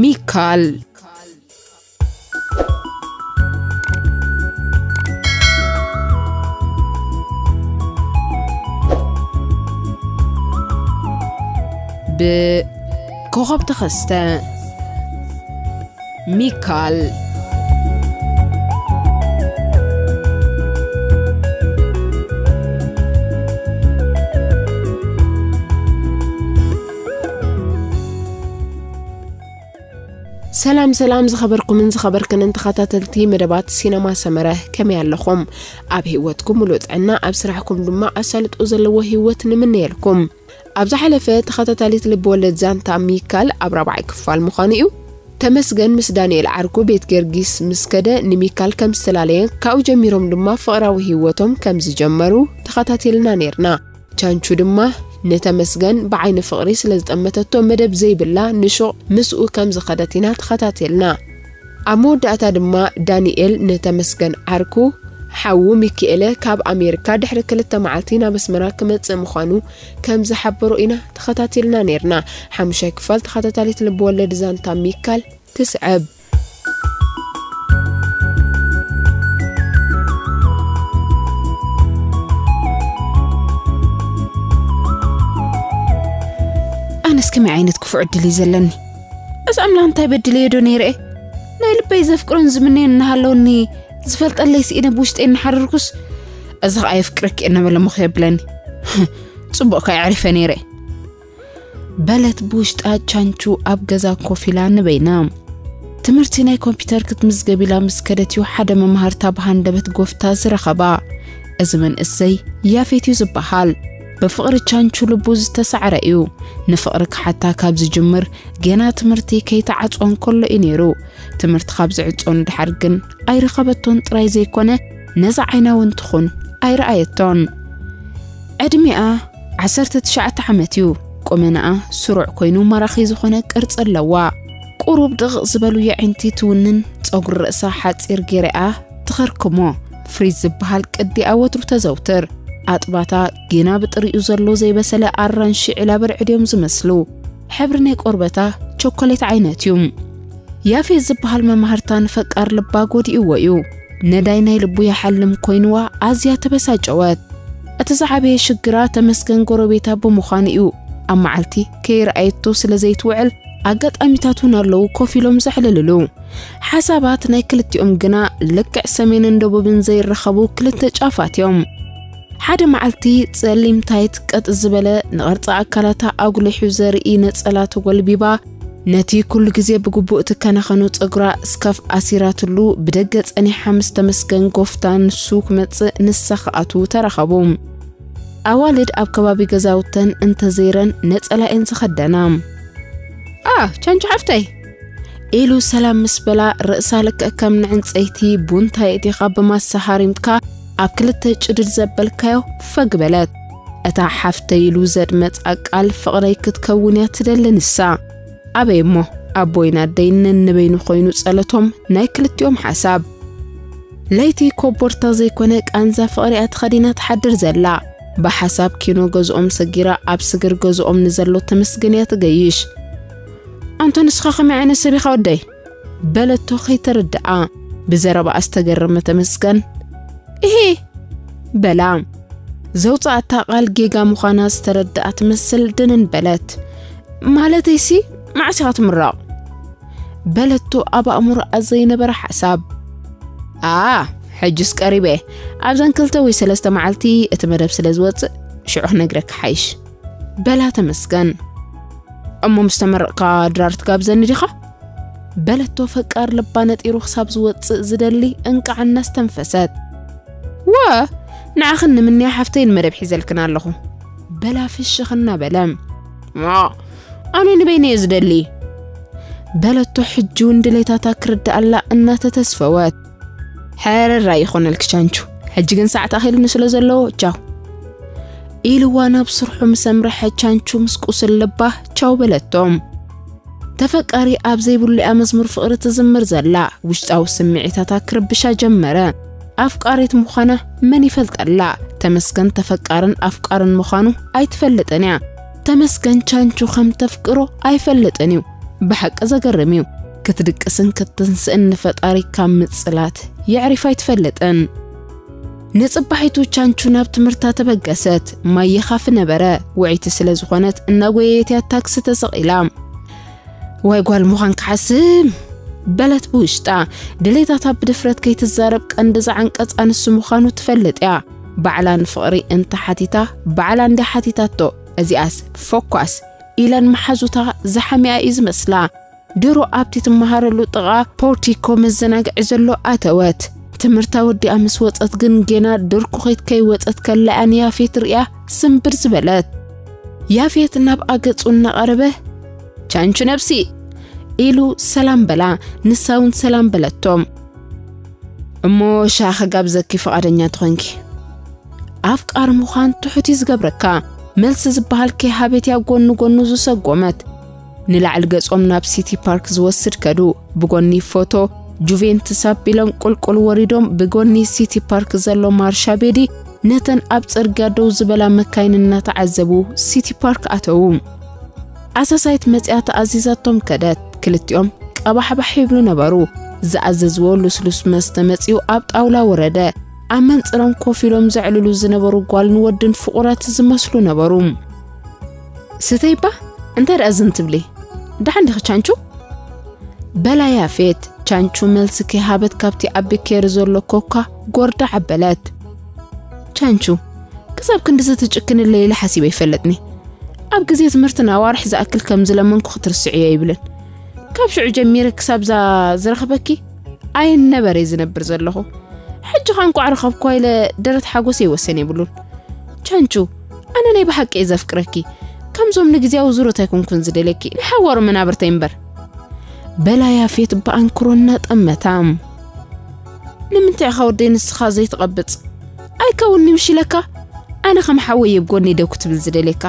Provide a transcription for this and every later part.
ሚካል። ብኮኸብ ተኸስተ። ሚካል። ሰላም ሰላም፣ ዝኸበርኩምን ዝኸበርክንን ተኸታተልቲ መደባት ሲነማ ሰመረ፣ ከመይ ኣለኹም? ኣብ ህይወትኩም ሙሉእ ጥዕና፣ ኣብ ስራሕኩም ድማ ኣሳልጦ ዘለዎ ህይወት ንምነየልኩም። ኣብ ዝሓለፈ ተኸታታሊት ልብወለድ ዛንታ ሚካል ኣብ ራብዓይ ክፋል ምዃኑ እዩ። ተመስገን ምስ ዳንኤል ዓርኩ ቤት ጊዮርጊስ ምስ ከደ፣ ንሚካል ከም ዝተላለየን ካብኡ ጀሚሮም ድማ ፍቕራዊ ህይወቶም ከም ዝጀመሩ ተኸታቲልና ነይርና። ቻንቹ ድማ ንተመስገን ብዓይኒ ፍቕሪ ስለ ዝጠመተቶ፣ መደብ ዘይብላ ንሹቕ ምስኡ ከም ዝኸደት ኢና ተኸታቲልና። ኣብ መወዳእታ ድማ ዳንኤል ንተመስገን ዓርኩ፣ ሓዉ ሚኪኤለ ካብ ኣሜሪካ ድሕሪ ክልተ መዓልቲ ናብ ኣስመራ ክመጽእ ምዃኑ ከም ዝሓበሮ ኢና ተኸታቲልና ነይርና። ሓሙሻይ ክፋል ተኸታታሊት ልብወለድ ዛንታ ሚካል ትስዕብ። ኣነስ ከመይ ዓይነት ክፉእ ዕድል እዩ ዘለኒ? እዚ ኣምላኽ እንታይ በድለዮ ዶ ነይረ እየ? ናይ ልበይ ዘፍቅሮን ዝምነዮን እናሃለወኒ ዝፈልጠለይ ስኢነ ብውሽጠይ እናሓረርኩስ፣ እዚ ኸኣ የፍቅረኪ እናበለ ሞኽ የብለኒ። ጽቡቕ ከኣ ኣዕሪፈ ነይረ። በለት ብውሽጣ ቻንቹ ኣብ ገዛ ኮፍ ኢላ ንበይና። ትምህርቲ ናይ ኮምፒውተር ክትምዝገብ ኢላ ምስ ከደት እዩ ሓደ መማህርታ ብሃንደበት ጎፍታ ዝረኸባ። እዚ መንእሰይ ያፌት እዩ ዝበሃል። ብፍቕሪ ቻንቹ ልቡ ዝተሳዕረ እዩ። ንፍቕሪ ክሓታ ካብ ዝጅምር ገና ትምህርቲ ከይተዓጾ እንከሎ እዩ ነይሩ። ትምህርቲ ካብ ዝዕጾ ንድሓር ግን ኣይረኸበቶን ጥራይ ዘይኮነ፣ ነዛ ዓይና እውን ትኹን ኣይረኣየቶን። ዕድሚኣ ዓሰርተ ትሽዓተ ዓመት እዩ። ቁመናኣ ስሩዕ ኮይኑ ማራኺ ዝኾነ ቅርጺ ኣለዋ። ቁሩብ ድቕቕ ዝበሉ የዒንቲ ትውንን፣ ጸጉሪ ርእሳ ሓጺር ገይራኣ ትኸርክሞ። ፍሪዝ ዝበሃል ቅዲኣ ወትሩ ተዘውትር። ኣጥባታ ጌና ብጥሪኡ ዘሎ ዘይበሰለ ኣራንሺ ዒላበርዕድ እዮም ዝመስሉ። ሕብሪ ናይ ቆርበታ ቸኮሌት ዓይነት እዩ። ያፌት ዝበሃል መማህርታ ንፈቃር ልባ ጎዲእዎ እዩ። ነዳይ ናይ ልቡ ይሓልም ኮይንዋ ኣዝያ ተበሳጨወት። እቲ ዝዓበየ ሽግራ ተመስገን ጎረቤታ ብምዃኑ እዩ። ኣብ መዓልቲ ከይረኣየቶ ስለ ዘይትውዕል ኣጋጣሚታት እውን ኣለዉ ኮፍ ኢሎም ዘዕልልሉ። ሓሳባት ናይ ክልቲኦም ግና ልክዕ ሰሜንን ደቡብን ዘይራኸቡ ክልተ ጫፋት እዮም። ሓደ መዓልቲ ጸሊም ታይት ቀጥ ዝበለ ንቕርጺ ኣካላታ ኣጉሊሑ ዘርኢ ነጸላ ተጎልቢባ፣ ነቲ ኩሉ ግዜ ብግቡእ ትከናኸኖ ጸጉራ ስካፍ ኣሲራትሉ ብደገ ጸኒሓ ምስ ተመስገን ጎፍታ ንሱ ክመጽእ ንሳ ክኣትዉ ተራኸቡ። ኣዋልድ ኣብ ከባቢ ገዛውተን እንተዘይረን ነጸላ እየን ዝኸደና። "ኣ፣ ቻንቹ ሓፍተይ!" ኢሉ ሰላም ምስ በላ፣ ርእሳ ልክዕ ከም ንዕንጸይቲ ቡንታ የእቲኻ ብማሳ ሃሪምካ ኣብ ክልተ ጭድድ ዘበልካዮ ፈግ በለት። እታ ሓፍተይ ኢሉ ዘድመጻ ቃል ፍቕረይ ክትከውን እያ ትደሊ ንሳ። ኣበይ እሞ፣ ኣቦይን ኣደይን ነንበይኑ ኮይኑ ጸለቶም ናይ ክልቲኦም ሓሳብ። ለይቲ ኮቦርታ ዘይኮነ ቃንዛ ፍቕሪ እያ ተኸዲና ትሓድር ዘላ። ብሓሳብ ኪኖ ገዝኦም ሰጊራ ኣብ ስግር ገዝኦም ንዘሎ ተመስገን እያ ትገይሽ። "ኣንቶ ንስኻ ከመይ ዓይነት ሰብ ኢኻ ወደይ?" በለቶ ከይተረድኣ። ብዘረባኣ ዝተገረመ ተመስገን፣ "እሂ" በላ። ዘውጽኣታ ቃል ጌጋ ምዃና ዝተረድኣ ትመስል ድንን በለት። "ማለተይሲ መዓስ ኢኻ ትምረቕ?" በለቶ ኣብ ኣእምሮኣ ዘይነበረ ሓሳብ። "ኣ፣ ሕጅስ ቀሪበ። ኣብዘን ክልተ ወይ ሰለስተ መዓልቲ እቲ መደብ ስለ ዝወጽእ ሽዑ ክነግረካ ሓይሽ" በላ ተመስገን። "እሞ ምስ ተመረቕካ ድራር ትጋብዘኒ ዲኻ?" በለቶ ፈቃር ልባ ነጢሩ ክሳብ ዝወጽእ ዝደሊ እንቃዕ እናስተንፈሰት። "ወ፣ ንዓኽን ንምንያ ሓፍተይን መደብ ሒዘልክን ኣለኹ" በላ ፍሽኽ እናበለ። "ማ፣ ኣነ ንበይነየ ዝደሊ" በለቶ ሕጂ እውን ድሌታታ ክርድኣላ እናተተስፈወት። "ሕርራ ይኾነልኪ ቻንቹ፣ ሕጂ ግን ሰዓት ኣኺሉኒ ስለ ዘሎ ቻው" ኢልዋ ናብ ስርሑ ምስ ኣምርሐ ቻንቹ ምስ ቁስል ልባ ቻው በለቶ። ተፈቃሪ ኣብ ዘይብሉ'ያ መዝሙር ፍቕሪ ትዝምር ዘላ። ውሽጣዊ ስምዒታታ ክርብሻ ጀመረ። ኣፍቃሪት ምዃና መን ይፈልጠላ? ተመስገን ተፈቃርን ኣፍቃርን ምዃኑ ኣይትፈልጥን እያ። ተመስገን ቻንቹ ከም ተፍቅሮ ኣይፈልጥን እዩ። ብሓቂ ዘገርም እዩ። ክትድቅስን ክትትንስእን ንፈጣሪ ካብ ምጽላት የዕሪፍ ኣይትፈልጥን። ንጽባሒቱ ቻንቹ ናብ ትምህርታ ተበገሰት። ማይ ይኻፍ ነበረ። ውዕይቲ ስለ ዝኾነት እናጎየየት እያ ታክሲ ተሰቒላ። "ዋይ ጓል ምዃን ክሓስም!" በለት ብውሽጣ። ድሌታታ ብድፍረት ከይትዛረብ ቀንዲ ዝዓንቀጻ ንሱ ምዃኑ ትፈልጥ እያ። ባዕላ ንፍቕሪ እንተ ሓቲታ፣ ባዕላ እንድያ ሓቲታቶ። እዚኣስ ፎኳስ ኢለን መሓዙታ ዝሓምያ እዩ ዝመስላ። ድሮ ኣብቲ ትመሃረሉ ጥቓ ፖርቲኮ መዘናግዒ ዘሎ ኣተወት። ትምህርታ ወዲኣ ምስ ወጸት ግን ጌና ድርኩኺት ከይወጸት ከላ እያ ንያፌት ርእያ ስምብር ዝበለት። ያፌት ናብ ኣገጹ እናቐረበ፣ "ቻንቹ ነብሲ!" ኢሉ ሰላም በላ። ንሳ እውን ሰላም በለቶ። "እሞ ሻሂ ክጋብዘኪ ፍቓደኛ ትኾንኪ?" ኣፍቃሪ ምዃን ትሑት እዩ ዝገብረካ። መልሲ ዝበሃል ከይሃበት እያ ጎኑ ጎኑ ዝሰጎመት። ንላዕሊ ገጾም ናብ ሲቲ ፓርክ ዝወስድ ከዱ። ብጎኒ ፎቶ ጁቬንትስ ኣቢሎም ቁልቁል ወሪዶም፣ ብጎኒ ሲቲ ፓርክ ዘሎ ማርሻ ቤዲ ነተን ኣብ ጽርግያ ደው ዝበላ መካይን እናተዓዘቡ ሲቲ ፓርክ ኣተዉ። ኣሳሳይት መጺኣ ተኣዚዛቶም ከደት። ክልቲኦም ቀባሕባሕ ይብሉ ነበሩ። ዝኣዘዝዎ ልስሉስ መስተ መጺኡ ኣብ ጣውላ ወረደ። ኣብ መንጽሮም ኮፍ ኢሎም ዘዕልሉ ዝነበሩ ጓልን ወድን ፍቑራት ዝመስሉ ነበሩ። "ስተይባ፣ እንታይ ደኣ ዝን ትብሊ? ደሓን ዲኺ ቻንቹ?" በላ ያፌት። ቻንቹ መልሲ ከይሃበት ካብቲ ኣብ ቢኬሪ ዘሎ ኮካ ጎርዳ ዓበለት። "ቻንቹ፣ ክሳብ ክንድዚ ትጭክንለይ ኢለ ሓሲበ ኣይፈልጥኒ። ኣብ ግዜ ትምህርትና ኣዋርሕ ዝኣክል ከም ዝለመንኩ ክትርስዕዮ ኣይብልን። ካብ ሽዑ ጀሚረ ክሳብ እዛ ዝረኽበኪ ኣይነበረ ዝነብር ዘለኹ። ሕጂ ኸኣ እንቋዕ ረኸብኳ ኢለ ደረት ሓጎሰይ ወሰን የብሉን። ቻንቹ፣ ኣነ ናይ ብሓቂ እየ ዘፍቅረኪ። ከምዞም ንግዜያዊ ዙሮት ኣይኮንኩን ዝደልየኪ፣ ናይ ሓዋሩ መናብርተይ እምበር." በላ ያፌት ብኣንክሮ እናጠመታ። "ንምንታይ ኢኻ ወደይ ንስኻ ዘይትቐብጽ? ኣይከውን'ዩ ምሽ ኢለካ? ኣነ ከም ሓወይ እየ ብጎነይ ደው ክትብል ዝደልየካ።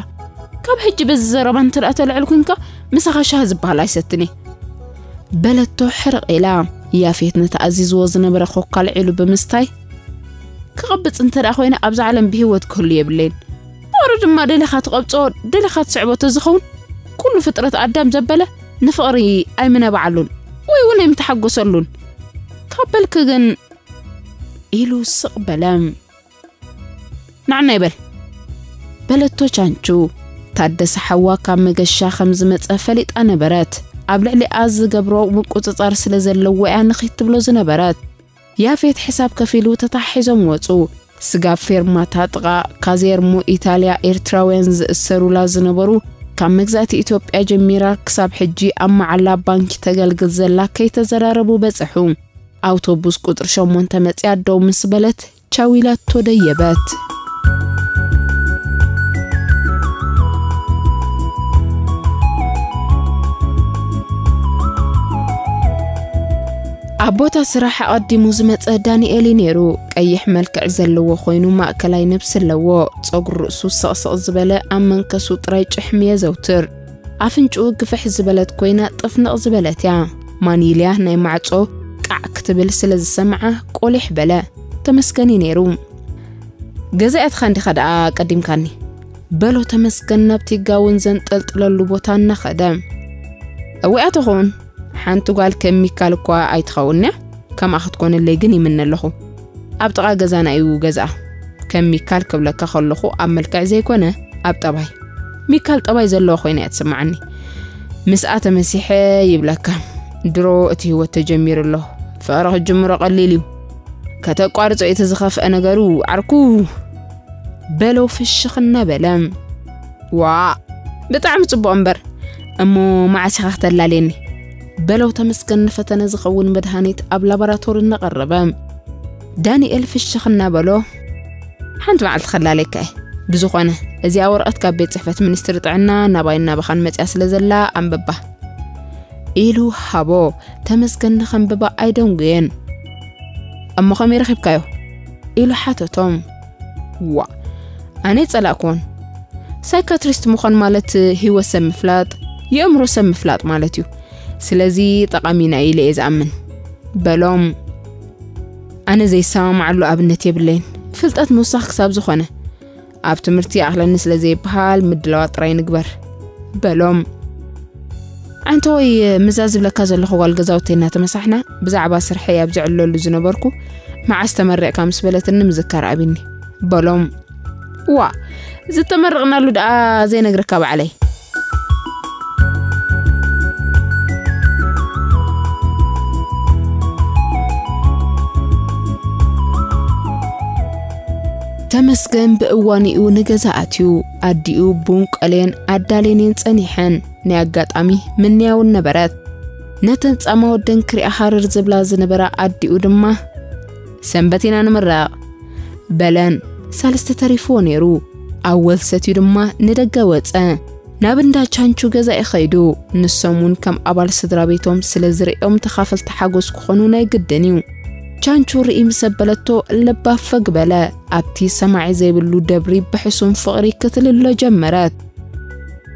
ካብ ሕጂ በዚ ዘረባ እንተ ደኣ ተልዕል ኮንካ፣ ምሳኻ ሻሂ ዝበሃል ኣይሰትን እየ." በለቶ ሕርቕ ኢላ። ያፌት ንተኣዚዝዎ ዝነበረ ኮካ ኣልዒሉ ብምስታይ፣ "ክቐብጽ እንተ ደኣ ኮይነ ኣብዛ ዓለም ብህይወት ክህሉ የብለይን። ብቐሩ ድማ ደሊኻ ትቐብጾ፣ ደሊኻ ትስዕቦ ተዝኸውን፣ ኩሉ ፍጥረት ኣዳም ዘበለ ንፍቕሪ ኣይምነበዓሉን ወይ እውን ኣይምተሓጎሰሉን። ካብ በልኪ ግን" ኢሉ ስቕ በለ። "ንዓና ይበል" በለቶ ቻንቹ። ታደሰ ሓዋ ካብ መገሻ ከም ዝመጸ ፈሊጣ ነበረት። ኣብ ልዕሊኣ ዝገብሮ ምቁጽጻር ስለ ዘለዎ እያ ንኺድ ትብሎ ዝነበረት። ያፌት ሕሳብ ከፊሉ ተተሓሒዞም ወጹ። ስጋብ ፌርማታ ጥቓ ካዜርሞ ኢታልያ ኤርትራውያን ዝእሰሩላ ዝነበሩ፣ ካብ መግዛእቲ ኢትዮጵያ ጀሚራ ክሳብ ሕጂ ኣብ መዓላ ባንኪ ተገልግል ዘላ ከይተዘራረቡ በጸሑ። ኣውቶቡስ ቁጽሪ ሸሞንተ መጺኣ ደው ምስ በለት ቻው ኢላቶ ደየበት። ኣብ ቦታ ስራሕ ኣቐዲሙ ዝመጸ ዳንኤል እዩ ነይሩ። ቀይሕ መልክዕ ዘለዎ ኮይኑ ማእከላይ ነብሲ ኣለዎ። ጸጉሪ ርእሱ ሰቕሰቕ ዝበለ፣ ኣብ መንከሱ ጥራይ ጭሕሚ የዘውትር። ኣፍንጭኡ ግፍሕ ዝበለት ኮይና ጥፍንቕ ዝበለት እያ። ማኒልያ ናይ ማዕጾ ቃዕ ክትብል ስለ ዝሰምዓ ቆሊሕ በለ። ተመስገን እዩ ነይሩ። "ገዛ እያ ትኻ እንዲኻ ደኣ ቀዲምካኒ?" በሎ ተመስገን ናብቲ ጋውን ዘንጠልጥለሉ ቦታ እናኸደ። "እወ እያ ትኹን፣ ሓንቲ ጓል ከም ሚካል እኳ ኣይትኸውን እያ፣ ከምኣ ክትኮነለይ ግን ይምነ ኣለኹ። ኣብ ጥቓ ገዛና እዩ ገዝኣ። ከም ሚካል ክብለካ ከለኹ ኣብ መልክዕ ዘይኮነ ኣብ ጠባይ። ሚካል ጠባይ ዘለዎ ኮይና እያ ትስምዓኒ። ምስኣ ተመሲሐ ይብለካ። ድሮ እቲ ህይወት ተጀሚሩ ኣሎ። ፍቕሪ ክጅምሮ ቀሊል እዩ። ከተቋርጾ እቲ ዝኸፍአ ነገሩ ዓርኩ" በሎ ፍሽኽ እናበለ። "ዋእ፣ ብጣዕሚ ጽቡቕ እምበር፣ እሞ መዓስ ኢኻ ክተላልየኒ?" በሎ ተመስገን ንፈተነ ዝኸውን መድሃኒት ኣብ ላቦራቶሪ እናቐረበ። ዳንኤል ፍሽኽ እናበሎ፣ "ሓንቲ መዓልቲ ከላልየካ እየ። ብዝኾነ፣ እዚኣ ወረቐት ካብ ቤት ጽሕፈት ሚኒስትሪ ጥዕና ናባይ እናበኻን መጽያ ስለ ዘላ ኣንብባ" ኢሉ ሃቦ። ተመስገን ንኸንብባ ኣይደንጉየን። "እሞ ከመይ ረኺብካዮ?" ኢሉ ሓተቶም። "ዋ፣ ኣነ ጸላእክዎን። ሳይካትሪስት ምዃን ማለት ህይወት ሰብ ምፍላጥ፣ የእምሮ ሰብ ምፍላጥ ማለት እዩ። ስለዚ ጠቓሚና ኢለ እየ ዝኣምን" በሎም። "ኣነ ዘይሰማማዓሉ ኣብነት የብለይን። ፍልጠት ምውሳኽ ክሳብ ዝኾነ፣ ኣብ ትምህርቲ ይኣኽለኒ ስለ ዘይበሃል ምድላዋት ጥራይ ንግበር" በሎም። ኣንተ ወይ፣ ምዛ ዝብለካ ዘለኹ ጓል ገዛውተይ እናተመሳሕና ብዛዕባ ስርሐይ ኣብ ዝዕለሉ ዝነበርኩ፣ መዓስ ተመሪቕካ ምስ በለትኒ ምዝካር ኣቢኒ በሎም። ዋ፣ ዝተመረቕናሉ ደኣ ዘይነግረካ ባዕለይ። ተመስገን ብእዋኒኡ ንገዛ ኣትዩ። ኣዲኡ ቡን ቀልየን ኣዳልየን እየን ጸኒሐን። ናይ ኣጋጣሚ ምንያውን ነበረት። ነተን ጻማ ወደን ክሪኣ ሃረር ዝብላ ዝነበራ ኣዲኡ ድማ፣ "ሰንበት ኢና ንምረቕ" በለን። ሳልስቲ ተሪፍዎ ነይሩ። ኣወል ሰትዩ ድማ ንደገ ወጸ። ናብ እንዳ ቻንቹ ገዛ እዩ ኸይዱ። ንሶም እውን ከም ኣባል ስድራ ቤቶም ስለ ዝርእዮም ተኻፈልቲ ሓጎስ ክኾኑ ናይ ግድን እዩ። ቻንቹ ርኢ ምስ ኣበለቶ ልባ ፈግ በለ። ኣብቲ ሰማዒ ዘይብሉ ደብሪ ብሕሱም ፍቕሪ ክትልሎ ጀመረት።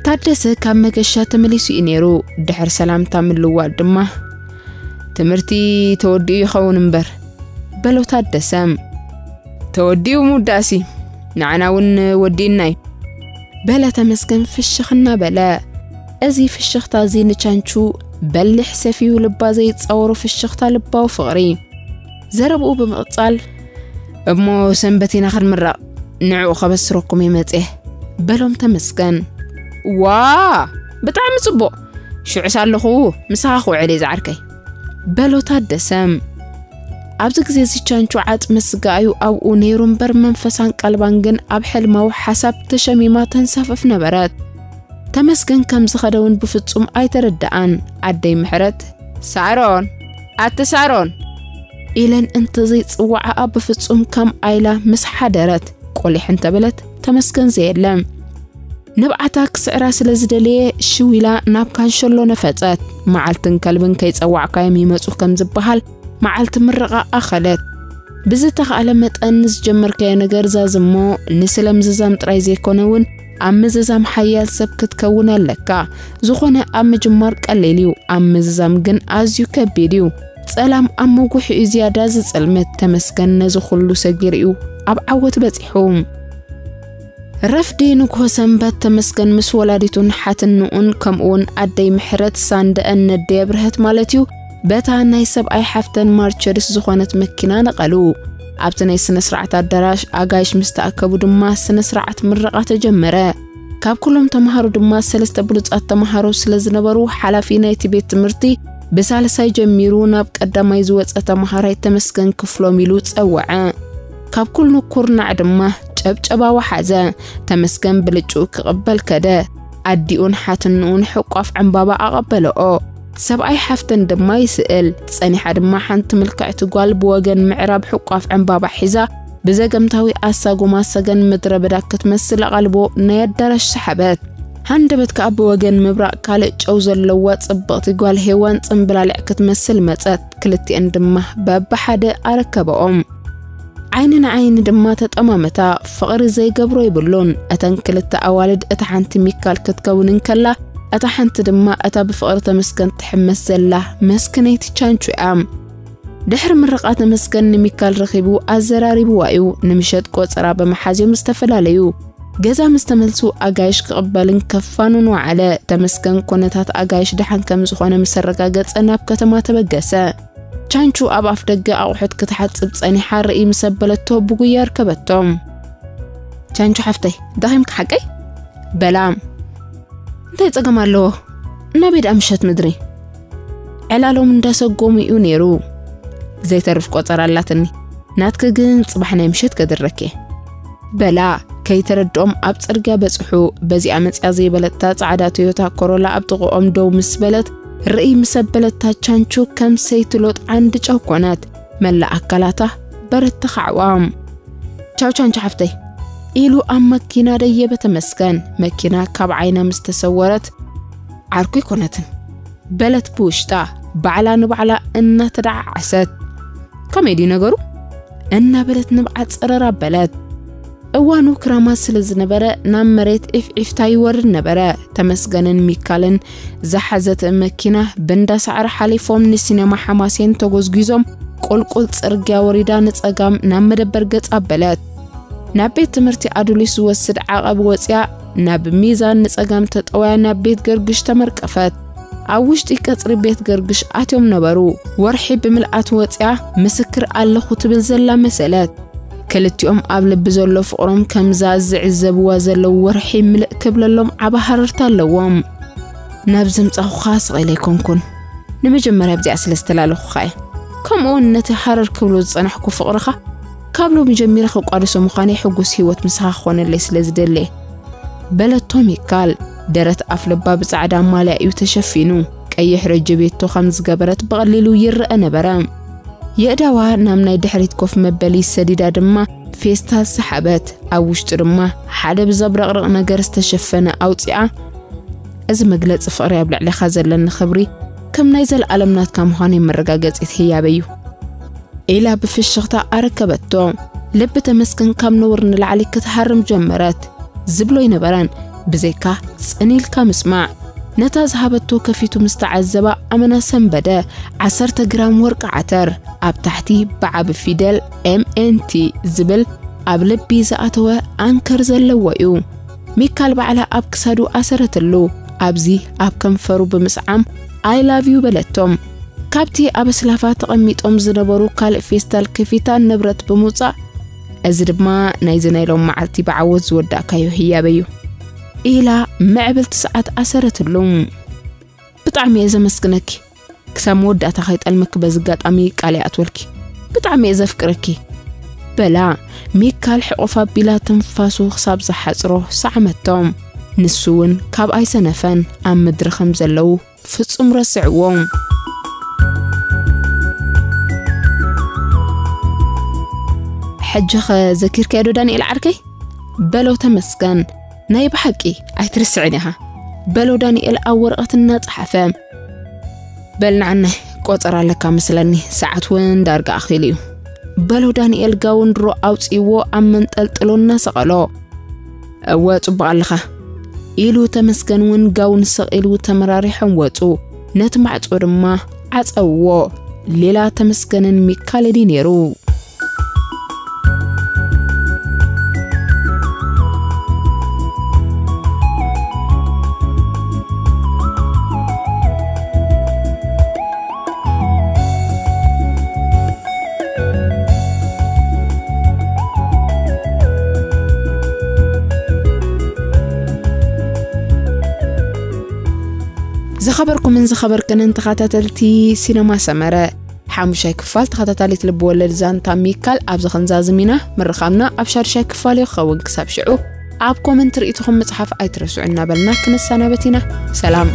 ታደሰ ካብ መገሻ ተመሊሱ እዩ ነይሩ። ድሕሪ ሰላምታ ምልዋጥ ድማ፣ "ትምህርቲ ተወዲኡ ይኸውን እምበር" በሎ ታደሰ። "ተወዲኡ ምውዳእሲ፣ ንዓና እውን ወዲእና እዩ" በለ ተመስገን ፍሽኽ እናበለ። እዚ ፍሽኽታ እዚ ንቻንቹ በሊሕ ሰፊዩ ልባ ዘይጻወሮ ፍሽኽታ ልባዊ ፍቕሪ። ዘረብኡ ብምቕጻል፣ "እሞ ሰንበት ኢና ክንምረቕ፣ ንዕኡ ከበስረኩም እየ መጽየ" በሎም ተመስገን። "ዋ፣ ብጣዕሚ ጽቡቕ፣ ሽዑስ ኣለኹ፣ ምሳኻ ክውዕል እየ ዝዓርከይ" በሎ ታደሰ። ኣብዚ ግዜ እዚ ቻንቹ ዓጽሚ ስጋ እዩ ኣብኡ ነይሩ እምበር መንፈሳን ቀልባን ግን ኣብ ሕልማዊ ሓሳብ ተሸሚማ ተንሳፍፍ ነበረት። ተመስገን ከም ዝኸደ እውን ብፍጹም ኣይተረድኣን። ኣደይ ምሕረት፣ "ሳሮን፣ ኣቲ ሳሮን" ኢለን እንተዘይጽዋዓኣ ብፍጹም ከም ኣይላ ምስ ሓደረት፣ ቆሊሕ እንተበለት ተመስገን ዘየለ። ንብዓታ ክስዕራ ስለ ዝደለየ ሽው ኢላ ናብ ካንሸሎ ነፈጸት። መዓልትን ከልብን ከይጸዋዕካዮም ይመጹ ከም ዝበሃል፣ መዓልቲ ምረቓ ኣኸለት። ብዝተኻእለ መጠን ንዝጀመርካዮ ነገር ዛዝሞ፣ ንስለ ምዝዛም ጥራይ ዘይኮነ እውን ኣብ ምዝዛም ሓያል ሰብ ክትከውን ኣለካ። ዝኾነ ኣብ ምጅማር ቀሊል እዩ፣ ኣብ ምዝዛም ግን ኣዝዩ ከቢድ እዩ። ጸላም ኣብ መጉሒኡ ዝያዳ ዝጸልምት። ተመስገን ነዚ ኩሉ ሰጊሩ እዩ ኣብ ዓወት በጺሑ። ረፍዲ ንግሆ ሰንበት ተመስገን ምስ ወላዲቱን ሓትንኡን ከምኡውን ኣደይ ምሕረት ሳንደአን ነደይ ኣብርሀት ማለት እዩ፣ በታ ናይ ሰብኣይ ሓፍተን ማርቸዲስ ዝኾነት መኪና ነቐሉ። ኣብቲ ናይ ስነ ስርዓት ኣዳራሽ ኣጋይሽ ምስ ተኣከቡ ድማ ስነ ስርዓት ምረቓ ተጀመረ። ካብ ኩሎም ተምሃሮ ድማ ሰለስተ ብሉጻት ተምሃሮ ስለ ዝነበሩ ሓላፊ ናይቲ ቤት ትምህርቲ ብሳልሳይ ጀሚሩ ናብ ቀዳማይ ዝወጸ ተምሃራይ ተመስገን ክፍሎም ኢሉ ጸወዐ። ካብ ኩሉ ኩርናዕ ድማ ጨብጨባ ወሓዘ። ተመስገን ብልጭኡ ክቕበል ከደ። ኣዲኡን ሓትንኡን ሕቋፍ ዕምባባ ኣቐበለኦ። ሰብኣይ ሓፍተን ድማ ይስእል። ጸኒሓ ድማ ሓንቲ ምልክዕቲ ጓል ብወገን ምዕራብ ሕቋፍ ዕምባባ ሒዛ ብዘገምታዊ ኣሳጉማ ሰገን ምድረ በዳ ክትመስል ኣቓልቦ ናይ ኣዳራሽ ሰሓበት። ሃንደበት ከኣ ብወገን ምብራቕ ካልእ ጨው ዘለዋ ጽብቕቲ ጓል ሄዋን ጽምብላልዕ ክትመስል መጸት። ክልቲኤን ድማ በብሓደ ኣረከበኦም። ዓይኒ ንዓይኒ ድማ ተጠማመታ። ፍቕሪ ዘይገብሮ የብሉን። እተን ክልተ ኣዋልድ እታ ሓንቲ ሚካል ክትከውን እንከላ፣ እታ ሓንቲ ድማ እታ ብፍቕሪ ተመስገን ትሕመስ ዘላ መስክነይቲ ቻንቹ እያ። ድሕሪ ምርቓ ተመስገን ንሚካል ረኺቡ ኣዘራሪብዋ እዩ። ንምሸት ቆጸራ ብምሓዝዮም ዝተፈላለዩ። ገዛ ምስ ተመልሱ ኣጋይሽ ክቕበልን ከፋኑን ወዓለ። ተመስገን ኩነታት ኣጋይሽ ደሓን ከም ዝኾነ ምስ ኣረጋገጸ ናብ ከተማ ተበገሰ። ቻንቹ ኣብ ኣፍ ደገ ኣቑሑት ክትሓጽብ ጸኒሓ ርእይ ምስ ኣበለቶ ብጉያ ኣርከበቶ። "ቻንቹ ሓፍተይ፣ ደኺምኪ ሓቀይ?" በላ። "እንታይ ጸገም ኣለዎ? ናበይ ደኣ ምሸት ምድሪ?" ዕላሎም እንዳሰጎሙ እዩ ነይሩ። "ዘይተርፍ ቆጸራ ኣላትኒ። ናትኪ ግን ጽባሕ ናይ ምሸት ከድረኪ እየ" በላ። ከይተረድኦም ኣብ ጽርግያ በጽሑ። በዚኣ መጽያ ዘይበለታ ጻዕዳ ቶዮታ ኮሮላ ኣብ ጥቕኦም ደው ምስ በለት፣ ርእይ ምስ ኣበለታ ቻንቹ ከም ሰይቲ ሎጥ ዓንዲ ጨው ኮነት። መላእ ኣካላታ በረት ተኻዕዋ። "ቻው ቻንቹ ሓፍተይ" ኢሉ ኣብ መኪና ደየበ ተመስገን። መኪና ካብ ዓይና ምስ ተሰወረት፣ "ዓርኩ ኣይኮነትን" በለት ብውሽጣ፣ ባዕላ ንባዕላ እናተደዓዓሰት። "ከመይ ድዩ ነገሩ?" እናበለት ንብዓት ጸረር ኣበለት። እዋኑ ክራማት ስለ ዝነበረ ናብ መሬት ዒፍዒፍታ ይወርድ ነበረ። ተመስገንን ሚካልን ዝሓዘት መኪና ብንዳ ሳዕሪ ሓሊፎም ንሲነማ ሓማሴን ተጎዝጒዞም ቁልቁል ጽርግያ ወሪዳ ንጸጋም ናብ መደበር ገጻ ኣበለት። ናብ ቤት ትምህርቲ ኣዱሊስ ዝወስድ ዓቐብ ወጽያ ናብ ሚዛን ንጸጋም ተጠውያ ናብ ቤት ገርግሽ ተመርቀፈት። ኣብ ውሽጢ ቀጽሪ ቤት ገርግሽ ኣትዮም ነበሩ። ወርሒ ብምልኣት ወጽያ ምስክር ኣለኹ ትብል ዘላ መሰለት። ክልቲኦም ኣብ ልቢ ዘሎ ፍቕሮም ከምዛ ዝዕዘብዋ ዘለዉ ወርሒ ምልእ ክብለሎም ዓቢ ሃረርታ ኣለዎም። ናብ ዘምጻኹኻ ስቕ ኢለ ኣይኮንኩን። ንመጀመርያ ኣብዚኣ ስለ ዝተላለኹኻ እየ። ከምኡ እውን ነቲ ሃረር ክብሎ ዝጸናሕኩ ፍቕርኻ ካብ ሎሚ ጀሚረ ክቋደሶ ምዃነይ ሕጉስ ህይወት ምሳኻ ክኾነለይ ስለ ዝደሊ እየ። በለቶ ሚካል። ደረት ኣፍ ልባ ብጻዕዳ ማልያ እዩ ተሸፊኑ። ቀይሕ ረጀቤቶ ከም ዝገበረት ብቐሊሉ ይረአ ነበረ። የእዳዋ ናብ ናይ ድሕሪት ኮፍ መበሊ ሰዲዳ ድማ ፌስታል ሰሓበት። ኣብ ውሽጡ ድማ ሓደ ብዘብረቕርቕ ነገር ዝተሸፈነ ኣውጺኣ፣ "እዚ መግለጺ ፍቕሪ ኣብ ልዕሌኻ ዘለኒ ክብሪ ከም ናይ ዘለኣለም ናትካ ምዃነይ መረጋገጺት ህያበይ እዩ" ኢላ ብፍሽኽታ ኣረከበቶ። ልቢ ተመስገን ካብ ነውር ንላዕሊ ክትሃርም ጀመረት። ዝብሎ ኣይነበረን፣ ብዘይካ ጽን ኢልካ ምስማዕ። ነታ ዝሃበቶ ከፊቱ ምስ ተዓዘባ ኣመና ሰንበደ። ዓሰርተ ግራም ወርቂ ዓተር ኣብ ታሕቲ ብዓቢ ፊደል M N T ዝብል ኣብ ልቢ ዝኣተወ ኣንከር ዘለዎ እዩ። ሚካል ባዕላ ኣብ ክሳዱ ኣሰረትሉ። ኣብዚ ኣብ ከንፈሩ ብምስዓም "I love you" በለቶም። ካብቲ ኣብ ኣስላፋ ተቐሚጦም ዝነበሩ ካልእ ፌስታል ከፊታ ንብረት ብምውጻእ፣ "እዚ ድማ ናይዚ ናይ ሎም መዓልቲ ብዓወት ዝወዳእካዮ ህያበ እዩ" ኢላ ምዕብልቲ ሰዓት ኣሰረትሉ። "ብጣዕሚ እየ ዘመስግነኪ። ክሳብ መወዳእታ ከይጠልመኪ በዚ ኣጋጣሚ ቃል ይኣትወልኪ። ብጣዕሚ እየ ዘፍቅረኪ" በላ። ሚካል ሕቑፍ ኣቢላ ትንፋሱ ክሳብ ዝሓጽሮ ሰዓመቶ። ንሱ እውን ካብ ኣይሰነፈን ኣብ ምድሪ ከም ዘለዉ ፍጹም ረስዕዎ። "ሕጂ ኸ ዘኪርካዮ ዶ ዳንኤል ዓርከይ?" በሎ ተመስገን። "ናይ ብሓቂ ኣይትርስዕን ኢኻ" በሎ ዳንኤል ኣብ ወረቐት እናጸሓፈ። "በል ንዓናይ ቆጸራ ኣለካ መስለኒ፣ ሰዓት እውን ዳርጋ ኣኺሉ እዩ" በሎ ዳንኤል ጋውን ድሮ ኣውጺእዎ ኣብ መንጠልጥሎ እናሰቐሎ። "እወ ጽቡቕ ኣለኻ" ኢሉ ተመስገን እውን ጋውን ሰቒሉ ተመራሪሖም ወጹ። ነቲ ማዕጾ ድማ ዓጸውዎ። ሌላ ተመስገንን ሚካልን እዩ ነይሩ። ዝኸበርኩምን ዝኸበርክንን ተኸታተልቲ ሲነማ ሰመረ፣ ሓሙሻይ ክፋል ተኸታታሊት ልቢ ወለድ ዛንታ ሚካል ኣብዚ ክንዛዝም ኢና። ምርኻብና ኣብ ሻድሻይ ክፋል እዩ ክኸውን። ክሳብ ሽዑ ኣብ ኮመንት ርእይቶኹም ምጽሓፍ ኣይትረስዑ እናበልና ክንሰናበት ኢና። ሰላም።